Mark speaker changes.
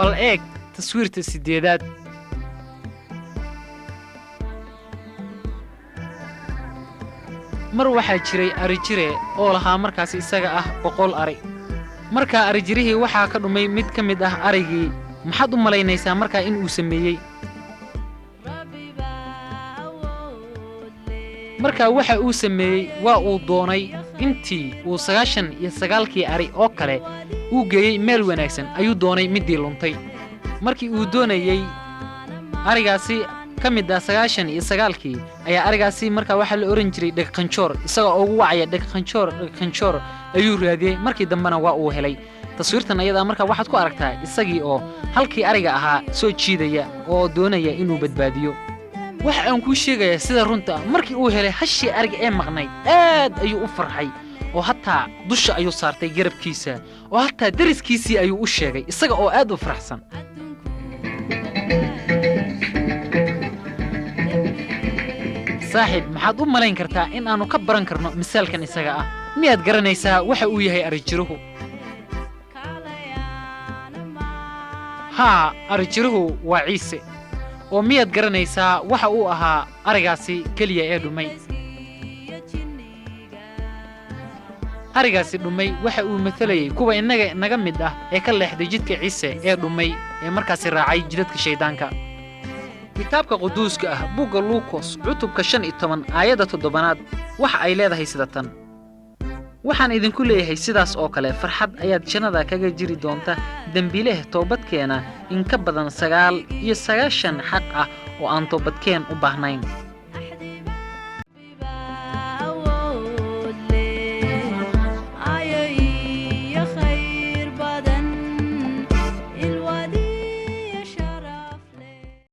Speaker 1: Bal eeg taswiirta 8aad. Mar waxaa jiray arijire oo lahaa markaas isaga ah 100 ari. Markaa arijirihii waxaa ka dhumay mid ka mid ah arigii. Maxaad u malaynaysaa markaa in uu sameeyey? Markaa waxa uu sameeyey waa uu doonay intii uu 99kii ari oo kale uu geeyey meel wanaagsan ayuu doonay middii luntay. Markii uu doonayey arigaasi ka mid ah 99kii ayaa arigaasi markaa waxaa la ohan jiray dhegqanjoor, isagoo ugu wacaya dhegqanjoor dhegqanjoor ayuu raadiyey. Markii dambena waa uu helay. Taswiirtan ayadaa markaa waxaad ku aragtaa isagii oo halkii ariga ahaa soo jiidaya oo doonaya inuu badbaadiyo. Waxa aan kuu sheegayaa sida runta ah, markii uu helay hashii ariga ee maqnayd aad ayuu u farxay, oo hataa dusha ayuu saartay garabkiisa, oo hataa deriskiisii ayuu u sheegay isaga oo aad u faraxsan. Saaxiib, maxaad u malayn kartaa in aannu ka baran karno misaalkan isaga ah? Miyaad garanaysaa waxa uu yahay arijiruhu? Haa, arijiruhu waa Ciise. Oo miyaad garanaysaa waxa uu ahaa arigaasi keliya ee dhumay? Arigaasi dhumay waxa uu matelayey kuwa innaga naga mid ah ee ka leexday jidka Ciise ee dhumay ee markaasi raacay jidadka shayddaanka. Kitaabka quduuska ah buugga Luukos cutubka 15 aayadda 7aad waxa ay leedahay sida tan: waxaan idinku leeyahay sidaas oo kale farxad ayaad jannada kaga jiri doonta dembiileh toobadkeena in ka badan 99 xaq ah oo aan toobadkeen u baahnayn.